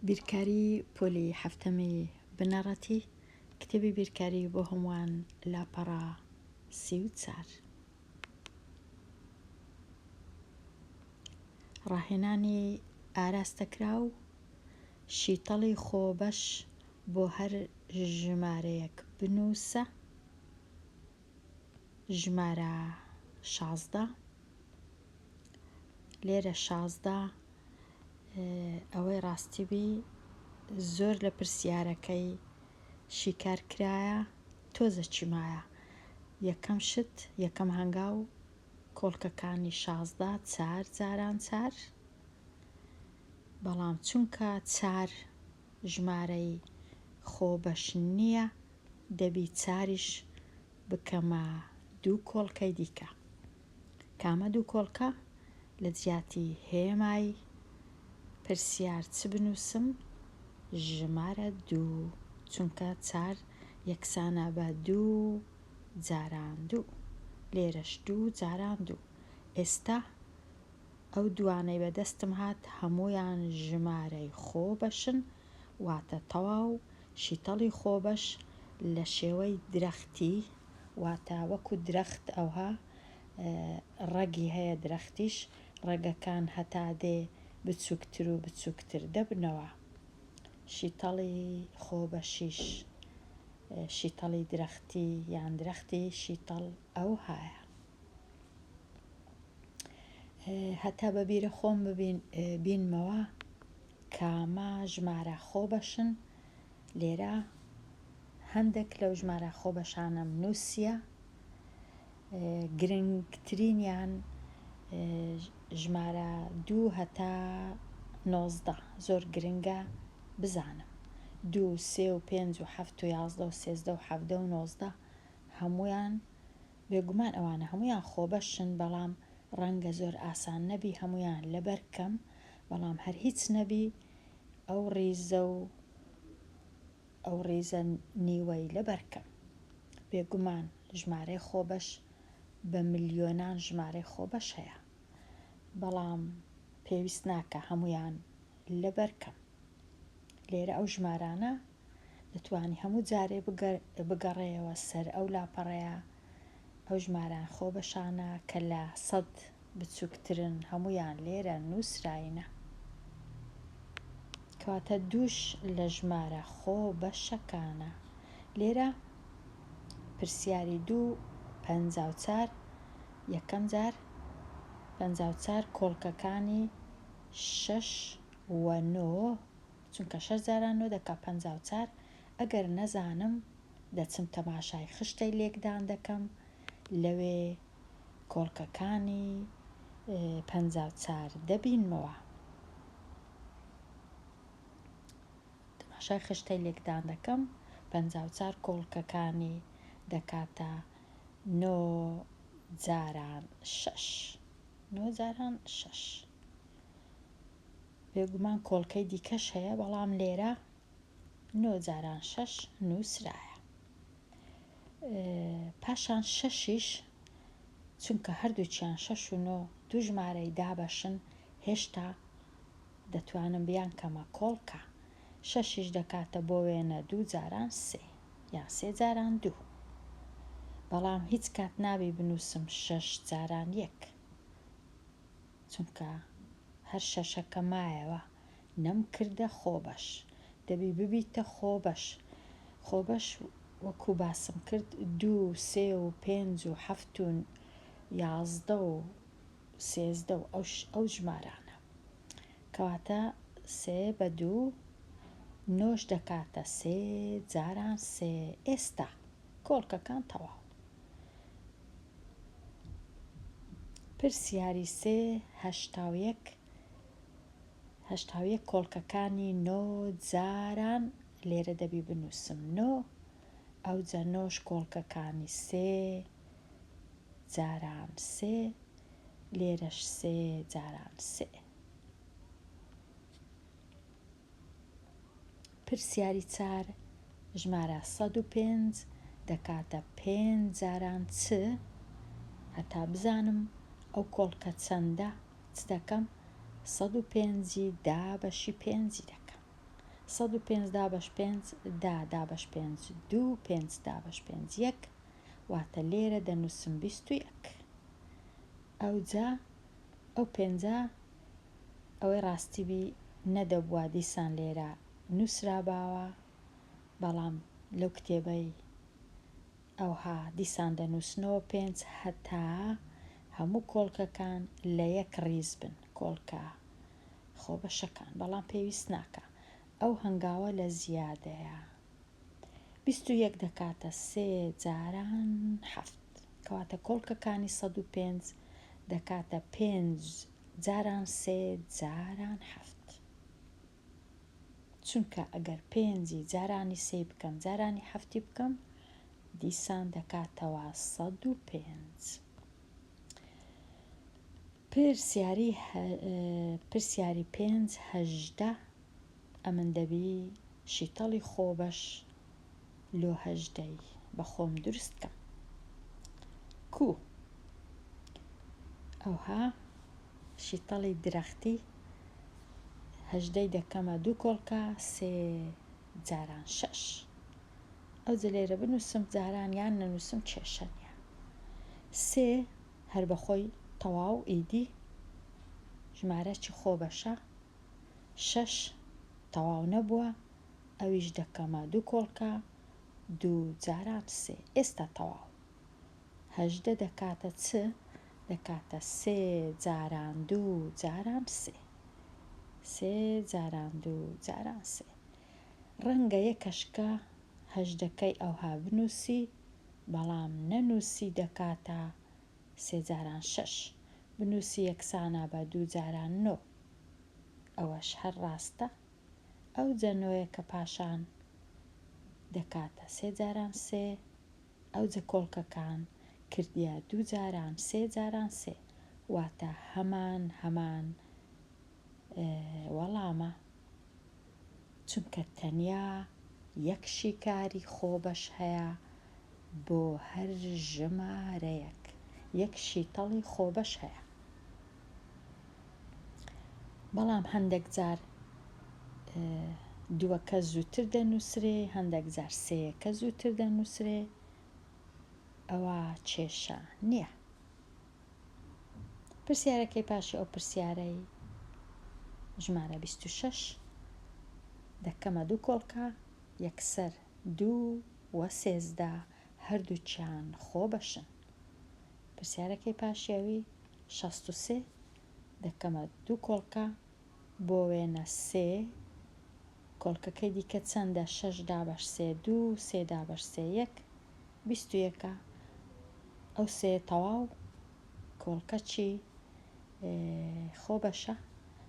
بیرکاری پۆلی حەفتەمی بنەڕەتی، کتێبی بیرکاری بۆ هەمووان لاپەڕە 34. ڕاهێنانی ئاراستەکراو، شیتەڵی خۆبەش بۆ هەر ژمارەیەک بنووسە، ژمارە 16. لێرە 16 ئەوەی ڕاستی بی زۆر لە پرسیارەکەی شیکار کرایە تۆزە چی مایە یەکەم شت یەکەم هەنگاو کۆڵکەکانی 16 چار جاران چار بەڵام چونکە چار ژمارەی خۆبەش نییە دەبی چاریش بکەمە دوو کۆڵکەی دیکە. کامە دوو کۆڵکە؟ لە جیاتی هێمای پرسیار چ بنووسم؟ ژمارە دوو، چونکە چار یەکسانە بە دوو جاران دوو. لێرەش دوو جاران دوو. ئێستا ئەو دووانەی بە دەستم هات هەموویان ژمارەی خۆبەشن، واتە تەواو شیتەڵی خۆبەش لە شێوەی درەختی، واتە وەکو درەخت ئەوها ڕەگی هەیە درەختیش ڕەگەکان هەتا دێ بچوکتر و بچوکتر دەبنەوە. شیتەڵی خۆبەشیش شیتەڵی درەختی یان درەختی شیتەڵ ئەوهایە. هەتا بە بیرە خۆم بینمەوە کامە ژمارە خۆبەشن لێرە هەندێک لەو ژمارە خۆبەشانەم نووسیە گرنگترینیان ژمارە دوو هەتا 19 زۆر گرنگە بزانم دوو سێ و پێنج و حەفت و 11 و 13 و 17 و 19 هەمویان بێگومان ئەوانە هەمویان خۆبەشن بەڵام ڕەنگە زۆر ئاسان نەبی هەمویان لەبەر کەم بەڵام هەر هیچ نەبی ئەو ڕیزە و ئەو ڕیزە نیوەی لەبەر کەم. بێگومان ژمارەی خۆبەش بە ملیۆنان ژمارەی خۆبەش هەیە بەڵام پێویست ناکا هەمویان لەبەر کەم. لێرە ئەو ژمارانە دەتوانی هەموو جارێ بگەڕێیەوە سەر ئەو لاپەڕەیە ئەو ژماران خۆبەشانە کە لە سەد بچووکترن هەموویان لێرە نووسراینە. کەواتە دووش لە ژمارە خۆبەشەکانە. لێرە پرسیاری دوو 54 یەکەم جار 54 کۆڵکەکانی شەش و نۆ چونکە شەش جاران نۆ دەکا 54 ئەگەر نەزانم دەچم تەماشای خشتەی لێکدان دەکەم لەوێ کۆڵکەکانی 54 دەبینمەوە. تەماشای خشتەی لێکدان دەکەم 54 کۆڵکەکانی دەکاتە نۆ جاران شەش نۆ جاران شەش. بێگومان کۆڵکەی دیکەش هەیە بەڵام لێرە نۆ جاران شەش نووسرایە. پاشان شەشیش چونکە هەردووکیان شەش و نۆ دوو ژمارەی دابەشن هێشتا دەتوانم بیانکەمە کۆڵکە. شەشیش دەکاتە بۆ وێنە دوو جاران سێ یان سێ جاران دوو. بەڵام هیچ کات نابی بنووسم شەش جاران یەک. چونکە هەر شەشەکە مایەوە نەمکردە خۆبەش. دەبی ببیتە خۆبەش. خۆبەش وەکو باسم کرد دوو و سێ و پێنج و حەفت و 11 و 13 و ئەو ژمارانە. کەواتە سێ بە دوو نۆش دەکاتە سێ جاران سێ. ئێستا کۆڵکەکان تەواو. پرسیاری سێ 81 81 کۆڵکەکانی نۆ جاران لێرە دەبی بنووسم نۆ ئەوجە نۆش کۆڵکەکانی سێ جاران سێ لێرەش سێ جاران سێ. پرسیاری چار ژمارە 105 دەکاتە پێنج جاران چ؟ هەتا بزانم ئەو کۆڵکە چەندە چ دەکەم 105 ی دابەشی پێنجی دەکەم. 105 دابەش پێنج دە دابەش پێنج دوو پێنج دابەش پێنج یەک واتە لێرە دەنووسم 21 ئەوجا ئەو پێنجە ئەوەی ڕاستی بی نەدەبوا دیسان لێرە نووسراباوە بەڵام لەو کتێبەی ئەوها دیسان دەنووسنەوە پێنج هەتا هەموو کۆڵکەکان لە یەک ڕیز بن کۆڵکە خۆبەشەکان بەڵام پێویست ناکا ئەو هەنگاوە لە زیادەیە 21 دەکاتە سێ جاران حەفت کەواتە کۆڵکەکانی 105 دەکاتە پێنج جاران سێ جاران حەفت. چونکە ئەگەر پێنجی جارانی سێی بکەم جارانی حەفتی بکەم دیسان دەکاتەوە 105. پرسیاری پرسیاری پێنج 18 ئەمن دەبی شیتەڵی خۆبەش لۆ هەژدەی بە خۆم دروست کەم. کوو ئەوها شیتەڵی درەختی هەژدەی دەکەمە دوو کۆڵکە سێ جاران شەش. ئەوجە لێرە بنووسم جاران یان نەنووسم کێشە نییە. سێ هەر بە خۆی تەواو ئیدی ژمارەکی خۆبەشە. شەش تەواو نەبووە ئەویش دەکەمە دوو کۆڵکە دوو جاران سێ. ئێستا تەواو. 18 دەکاتە چ؟ دەکاتە سێ جاران دوو جاران سێ. سێ جاران دوو جاران سێ. ڕەنگە یەکەشکە هەژدەکەی ئەوها بنووسی، بەڵام نەنووسی دەکاتە سێ جاران شەش. بنووسی یەکسانە بە دوو جاران نۆ. ئەوەش هەر ڕاستە. ئەوجە نۆیەکە پاشان دەکاتە سێ جاران سێ. ئەوجە کۆڵکەکان کردیە دوو جاران سێ جاران سێ. واتە هەمان هەمان وەڵامە. چونکە تەنیا یەک شیکاری خۆبەش هەیە بۆ هەر ژمارەیەک یەک شیتەڵی خۆبەش هەیە. بەڵام هەندێک جار دووەکە زووتر دەنووسرێ، هەندێک جار سێیەکە زووتر دەنووسرێ، ئەوە کێشە نییە. پرسیارەکەی پاشی ئەو پرسیارەی ژمارە 26 دەکەمە دوو کۆڵکە یەکسەر دوو و 13 هەردووکیان خۆبەشن. پرسیارەکەی پاشی ئەوی 63 دەکەمە دوو کۆڵکە بۆ وێنە سێ کۆڵکەکەی دیکە چەندە شەش دابەش سێ دوو سێ دابەش سێ یەک بیست و یەکە ئەو سێ تەواو کۆڵکە چی خۆ بەشە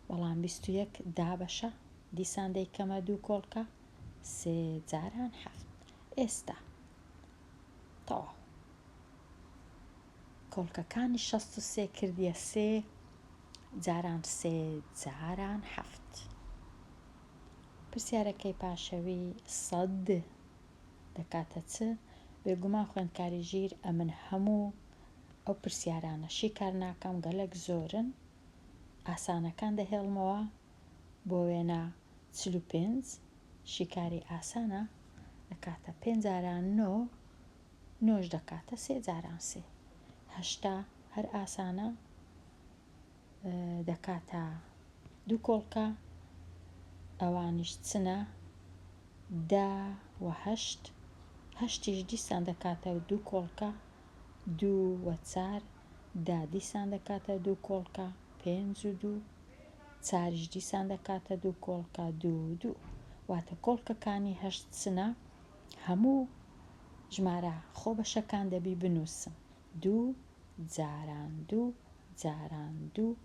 بەڵام 21 دابەشە دیسان دەیکەمە دوو کۆڵکە سێ جاران حەفت ئێستا تەواو کۆڵکەکانی 63 کردیە سێ جاران سێ جاران حەفت. پرسیارەکەی پاشەوی سەد دەکاتە چ؟ بێگومان خوێندکاری ژیر ئەمن هەموو ئەو پرسیارانە شیکار ناکەم گەلەک زۆرن ئاسانەکان دەهێڵمەوە بۆ وێنە 45 شیکاری ئاسانە دەکاتە پێنج جاران نۆ نۆش دەکاتە سێ جاران سێ 80 هەر ئاسانە دەکاتە دوو کۆڵکە ئەوانیش چنە دە و هەشت هەشتیش دیسان دەکاتە دوو کۆڵکە دوو و چار دە دیسان دەکاتە دوو کۆڵکە پێنج و دوو چاریش دیسان دەکاتە دوو کۆڵکە دوو و دوو واتە کۆڵکەکانی هەشت چنە هەموو ژمارە خۆبەشەکان دەبی بنووسم دوو جاران دوو جاران دوو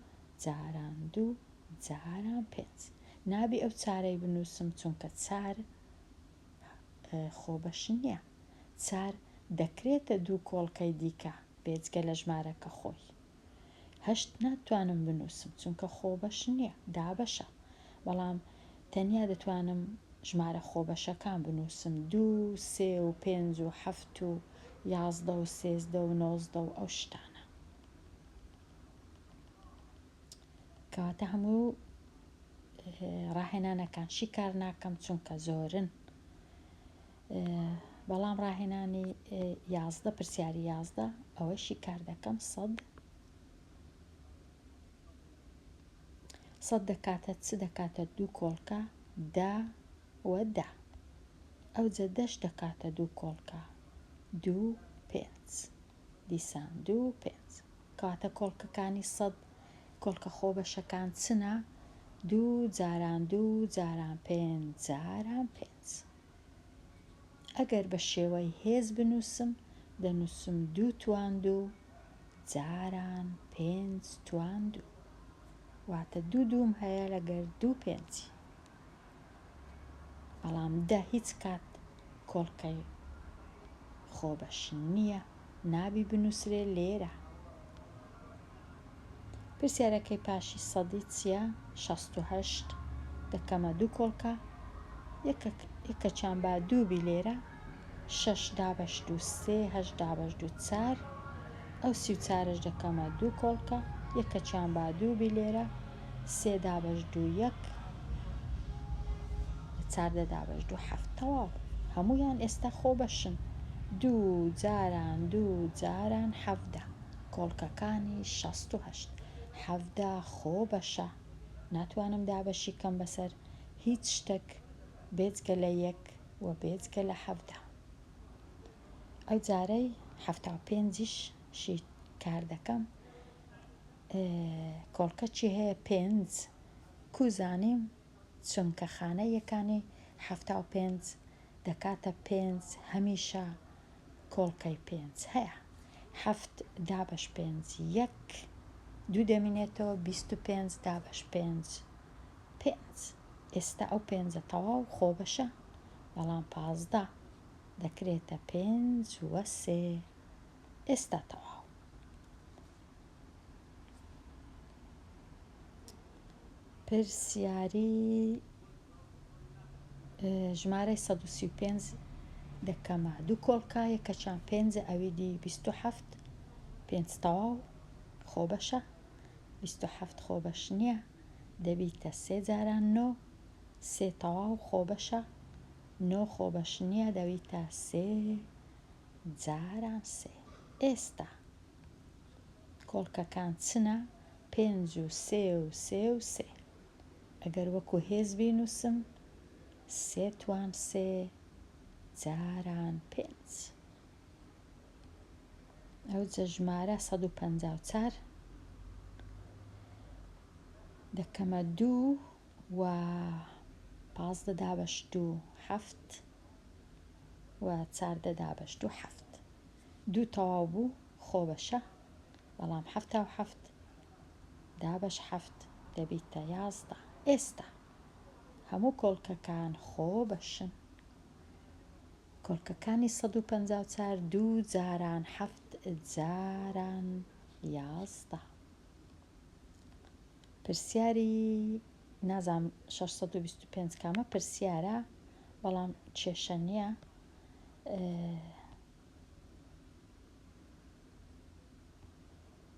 جاران دوو جاران پێنج نابی ئەو چارەی بنووسم چونکە چار خۆبەش نییە چار دەکرێتە دوو کۆڵکەی دیکە بێجگە لە ژمارەکە خۆی هەشت ناتوانم بنووسم چونکە خۆبەش نییە دابەشە بەڵام تەنیا دەتوانم ژمارە خۆبەشەکان بنووسم دوو سێ و پێنج و حەفت و یازدە و سێزدە و نۆزدە و ئەو شتانە کەواتە هەموو. ڕاهێنانەکان شیکار ناکەم چونکە زۆرن بەڵام ڕاهێنانی 11 پرسیاری 11 ئەوەی شیکار دەکەم سەد سەد دەکاتە چ دەکاتە دوو کۆڵکە دە و دە ئەوجە دەش دەکاتە دوو کۆڵکە دوو پێنج دیسان دوو پێنج کەواتە کۆڵکەکانی سەد کۆڵکە خۆبەشەکان چنە دوو جاران دوو جاران پێنج جاران پێنج ئەگەر بە شێوەی هێز بنووسم دەنووسم دوو توان دوو جاران پێنج توان دوو واتە دوو دووم هەیە لەگەر دوو پێنجی بەڵام دە هیچ کات کۆڵکەی خۆبەش نییە نابی بنووسرێ لێرە. پرسیارەکەی پاشی سەدی چییە؟ 68 دەکەمە دوو کۆڵکە یەکەکیان با دوو بی لێرە شەش دابەش دوو سێ هەشت دابەش دوو چار ئەو سی و چارەش دەکەمە دوو کۆڵکە یەکەکیان با دوو بی لێرە سێ دابەش دوو یەک چاردە دابەش دوو حەفت تەواو هەموویان ئێستا خۆبەشن دوو جاران دوو جاران حەڤدە کۆڵکەکانی 68 حەڤدە خۆبەشە ناتوانم دابەشی کەم بەسەر هیچ شتەک بێجگە لە یەک و بێجگە لە حەڤدە ئەو جارەی حەفتا و پێنجیش شی کار دەکەم کۆڵکە چی هەیە پێنج کو زانیم چونکە خانە یەکانی 75 دەکاتە پێنج هەمیشە کۆڵکەی پێنج هەیە حەفت دابەش پێنج یەک دوو دەمینێتەوە 25 دابەش پێنج پێنج ئێستا ئەو پێنجە تەواو خۆبەشە بەڵام پازدە دەکرێتە پێنج وە سێ ئێستا تەواو. پرسیاری ژمارەی 135 دەکەمە دوو کۆڵکە یەکەچان پێنج ئەوی دی 27 پێنج تەواو خۆبەشە 27 خۆبەش نییە دەبیتە سێ جاران نۆ سێ تەواو خۆبەشە نۆ خۆبەش نییە دەبیتە سێ جاران سێ. ئێستا کۆڵکەکان چنە؟ پێنج و سێ و سێ و سێ. ئەگەر وەکو هێز بینووسم سێ توان سێ جاران پێنج. ئەوجە ژمارە 154 دەکەمە دوو و پازدە دابەش دوو حەفت و چاردە دابەش دوو حەفت دوو تەواو بوو خۆبەشە بەڵام حەفتا و حەفت دابەش حەفت دەبیتە یازدە ئێستا هەموو کۆڵکەکان خۆبەشن کۆڵکەکانی 154 دوو جاران حەفت جاران یازدە پرسیاری نازانم 625 کامە پرسیارە بەڵام کێشە نییە.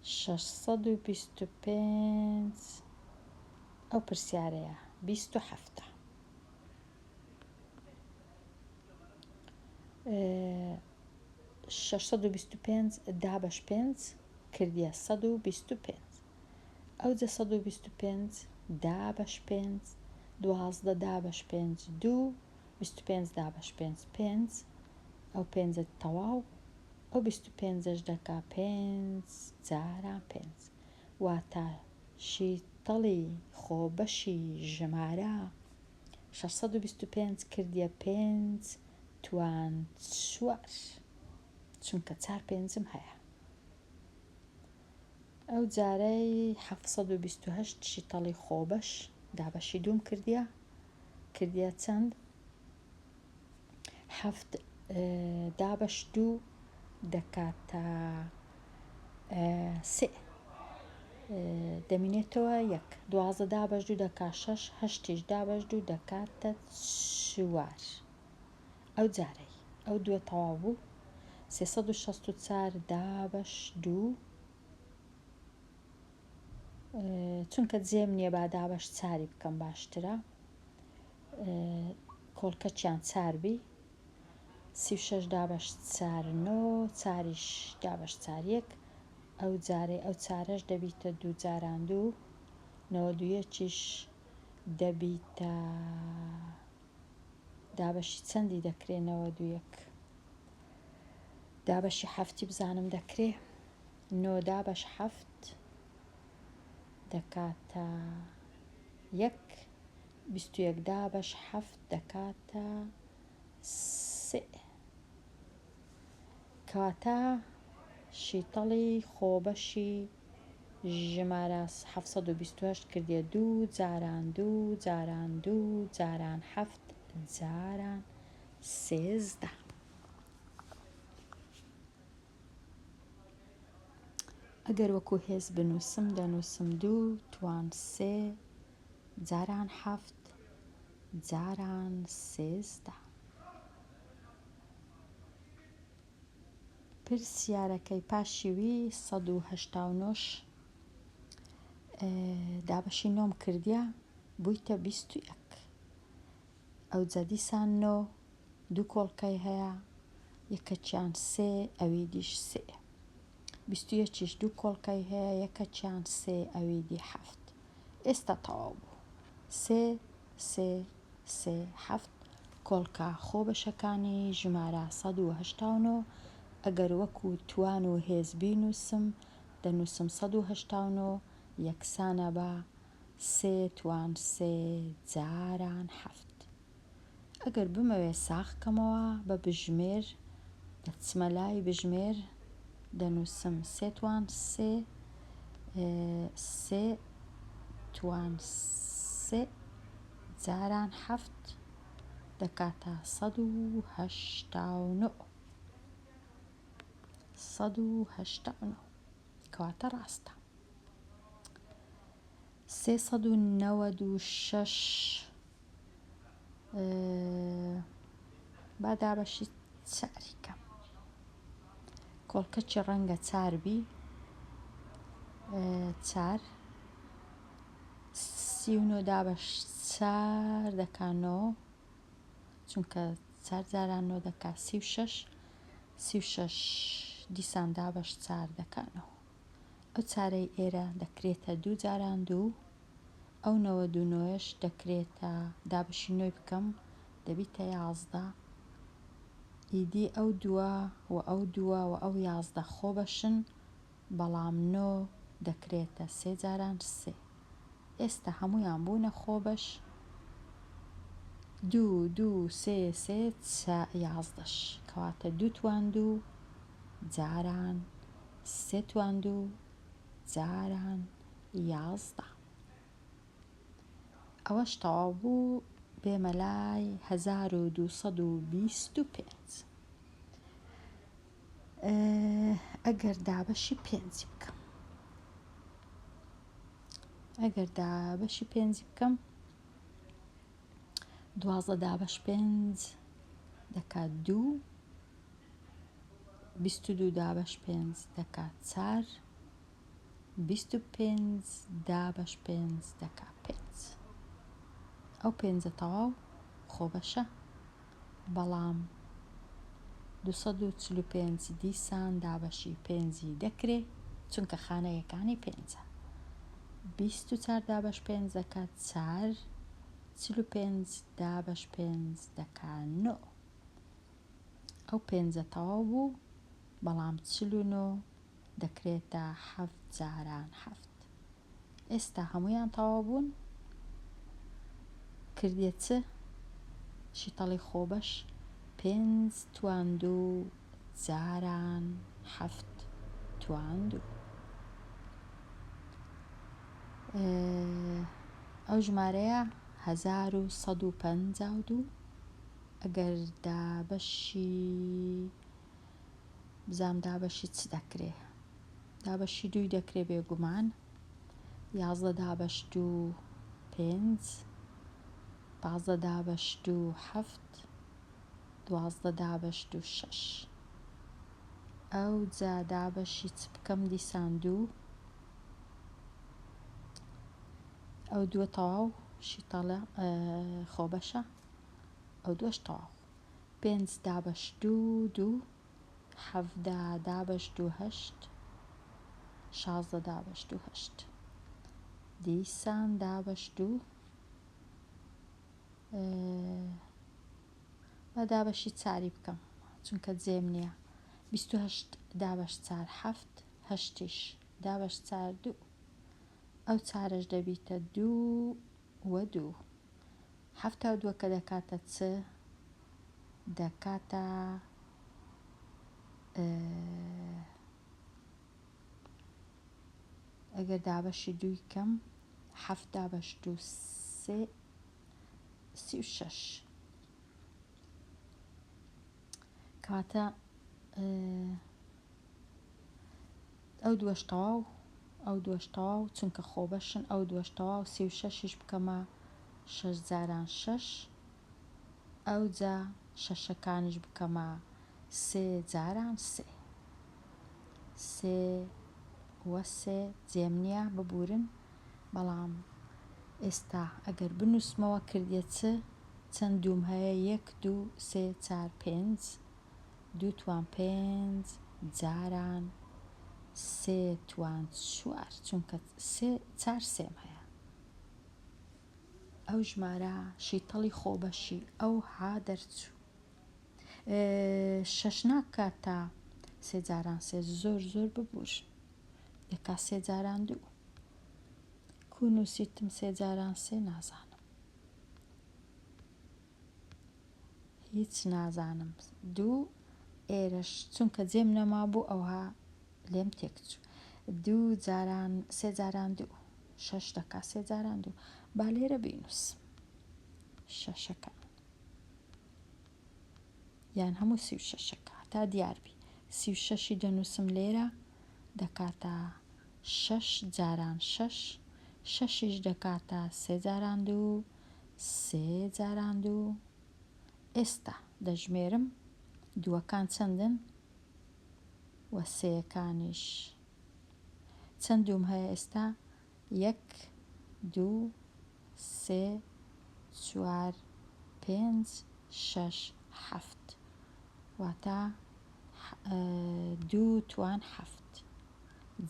625 ئەو پرسیارەیە 27 625 دابەش پێنج کردیە 125 ئەوجە 125 دابەش پێنج دوازدە دابەش پێنج دوو 25 دابەش پێنج پێنج ئەو پێنجە تەواو ئەو 25ەش دەکا پێنج جاران پێنج واتە شیتەڵی خۆبەشی ژمارە 625 کردیە پێنج توان چوار چونکە چار پێنجم هەیە ئەو جارەی 728 شیتەڵی خۆبەش دابەشی دووم کردیە کردیە چەند حەفت دابەش دوو دەکاتە سێ دەمینێتەوە یەک دوازدە دابەش دوو دەکات شەش هەشتیش دابەش دوو دەکاتە چوار ئەو جارەی ئەو دووە تەواو بوو 364 دابەش دوو. چونکە جێم نییە با دابەش چاری بکەم باشترە کۆڵکەچیان چار بی 36 دابەش چار نۆ چاریش دابەش چار یەک ئەو جارەی ئەو چارەش دەبیتە دوو جاران دوو نەوەد و یەکیش دەبیتە دابەشی چەندی دەکرێ 91 دابەشی حەفتی بزانم دەکرێ نۆ دابەش حەفت دەکاتە یەک 21 دابەش حەفت دەکاتە سێ کەواتە شیتەڵی خۆبەشی ژمارە 728 کردیە دوو جاران دوو جاران دوو جاران حەفت جاران 13. ئەگەر وەکو هێز بنووسم دەنووسم دوو توان سێ جاران حەفت جاران 13. پرسیارەکەی پاشی وی 189 ش دابەشی نۆم کردیە بوویتە 21 ئەوجا دیسان نۆ دوو کۆڵکەی هەیە یەکەکیان سێ ئەوی دیش سێ بیست و یەکیش دوو کۆڵکەی هەیە یەکەکیان سێ ئەوی دی حەفت ئێستا تەواو بوو سێ سێ سێ حەفت کۆڵکە خۆبەشەکانی ژمارە 189 ئەگەر وەکو توان و هێز بینووسم دەنووسم 189 یەکسانە بە سێ توان سێ جاران حەفت. ئەگەر بمەوێ ساغ کەمەوە بە بژمێر دەچمە لای بژمێر دەنووسم سێ توان سێ سێ توان سێ جاران حەفت دەکاتە 189 189 کەواتە ڕاستە. 396 با دابەشی چاری کەم کۆڵکەچی ڕەنگە چار بی چار 39 دابەش چار دەکا نۆ چونکە چار جاران نۆ دەکا 36 36 دیسان دابەش چار دەکا نۆ ئەو چارەی ئێرە دەکرێتە دوو جاران دوو ئەو نەوەد و نۆیەش دەکرێتە دابەشی نۆی بکەم دەبیتە 11 ئیدی ئەو دووە و ئەو دووە و ئەو 11 خۆ بەشن بەڵام نۆ دەکرێتە سێ جاران سێ ئێستا هەمویان بوونە خۆبەش دوو دوو سێ سێ یازدەش کەواتە دوو توان دوو جاران سێ توان دوو جاران 11 ئەوەش تەواو بوو بێمە لای 1225 ئەگەر دابەشی پێنجی بکەم ئەگەر دابەشی پێنجی بکەم 12 دابەش پێنج دەکات دوو 22 دابەش پێنج دەکات چار 25 دابەش پێنج دەکات پێنج ئەو پێنجە تەواو خۆبەشە بەڵام 245 دیسان دابەشی پێنجی دەکرێ چونکە خانەیەکانی پێنجە 24 دابەش پێنج دەکات چار 45 دابەش پێنج دەکات نۆ ئەو پێنجە تەواو بوو بەڵام 49 دەکرێتە حەفت جاران حەفت ئێستا هەمویان تەواو بوون کردیە چ شیتەڵی خۆبەش پێنج توان دوو جاران حەفت توان دوو ئەو ژمارەیە 1152 ئەگەر دابەشی بزانم دابەشی چ دەکرێ دابەشی دووی دەکرێ بێگومان 11 دابەش دوو پێنج 15 دابەش دوو حەفت 12 دابەش دوو شەش ئەوجا دابەشی چ بکەم دیسان دوو. ئەو دووە تەواو شیتەڵە خۆبەشە ئەو دووەش تەواو. پێنج دابەش دوو دوو 17 دابەش دوو هەشت 16 دابەش دوو هەشت دیسان دابەش دوو با دابەشی چاری بکەم چونکە جێم نییە 28 دابەش چار حەفت هەشتیش دابەش چار دوو ئەو چارەش دەبیتە دوو و دوو 72 کە دەکاتە چ دەکاتە ئەگەر دابەشی دووی کەم حەفت دابەش دوو سێ 36 کەواتە ئەو دووەش تەواو ئەو دووەش تەواو چونکە خۆبەشن ئەو دووەش تەواو 36یش بکەمە شەش جاران شەش ئەوجا شەشەکانیش بکەمە سێ جاران سێ سێ وە سێ جێم نییە ببورن بەڵام ئێستا ئەگەر بنووسمەوە کردیە چ چەند دووم هەیە یەک دوو سێ چار پێنج دوو توان پێنج جاران سێ توان چوار چونکە سێ چار سێم هەیە ئەو ژمارە شیتەڵی خۆبەشی ئەو ها دەرچوو شەش ناکات تا سێ جاران سێ زۆر زۆر ببور دەکا سێ جاران دوو کو نووسیتم سێ جاران سێ نازانم هیچ نازانم دوو ئێرەش چونکە جێم نەمابوو ئەوها لێم تێکچوو دوو جاران سێ جاران دوو شەش دەکا سێ جاران دوو با لێرە بینووسم شەشەکان یان هەموو 36ەکە تا دیار بی 36ی دەنووسم لێرە دەکاتە شەش جاران شەش شەشیش دەکاتە سێ جاران دوو سێ جاران دوو ئێستا دەژمێرم دووەکان چەندن و سێیەکانیش چەند دووم هەیە ئێستا یەک دوو سێ چوار پێنج شەش حەفت واتە دوو توان حەفت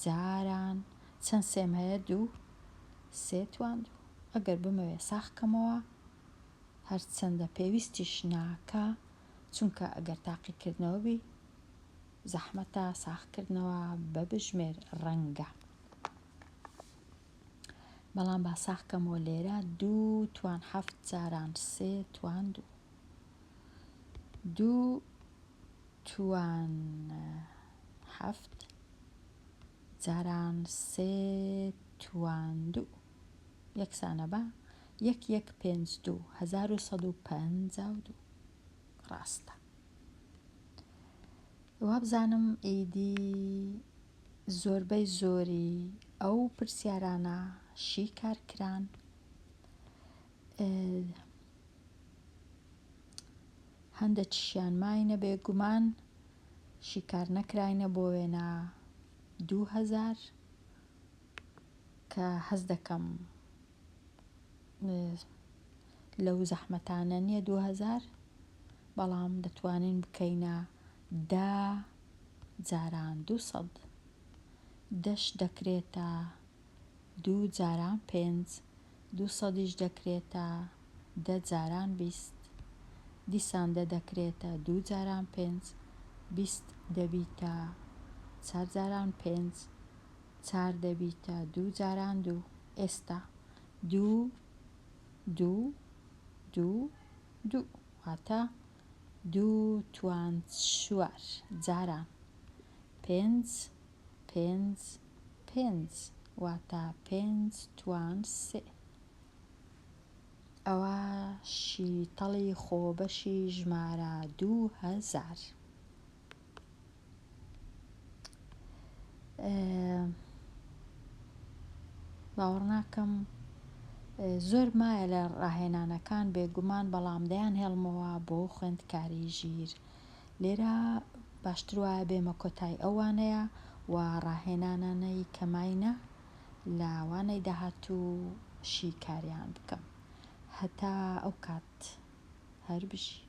جاران چەند سێم هەیە دوو سێ توان دوو ئەگەر بمەوێ ساخ کەمەوە هەرچەندە پێویستیش ناکا چونکە ئەگەر تاقیکردنەوە بی زەحمەتە ساخکردنەوە بە بژمێر ڕەنگە بەڵام با ساخ کەمەوە لێرە دوو توان حەفت جاران سێ توان دوو دوو توان حەفت جاران سێ توان دوو یەکسانە بە یەک یەک پێنج دوو 1152 ڕاستە وابزانم ئیدی زۆربەی زۆری ئەو پرسیارانە شیکار کران. هەندەکیشیان ماینە بێگومان شیکار نەکراینە بۆ وێنە 2000 کە هەست دەکەم لەو زەحمەتانە نییە 2000 بەڵام دەتوانین بکەینە دە جاران 200 دەش دەکرێتە دوو جاران پێنج دوو سەدیش دەکرێتە دە جاران بیست دیسان دە دەکرێتە دوو جاران پێنج بیست دەبیتە چار جاران پێنج چار دەبیتە دوو جاران دوو ئێستا دوو دوو دوو دوو واتە دوو توان چوار جاران پێنج پێنج پێنج واتە پێنج توان سێ ئەوە شیتەڵی خۆبەشی ژمارە 2000 باوەڕ ناکەم زۆر مایە لە ڕاهێنانەکان بێگومان بەڵام دەیان هێڵمەوە بۆ خوێندکاری ژیر لێرە باشتر وایە بێمە کۆتای ئەو وانەیە و ڕاهێنانانەی کە ماینە لە وانەی داهاتوو. شیکاریان بکەم. هەتا ئەو کات هەر بژی.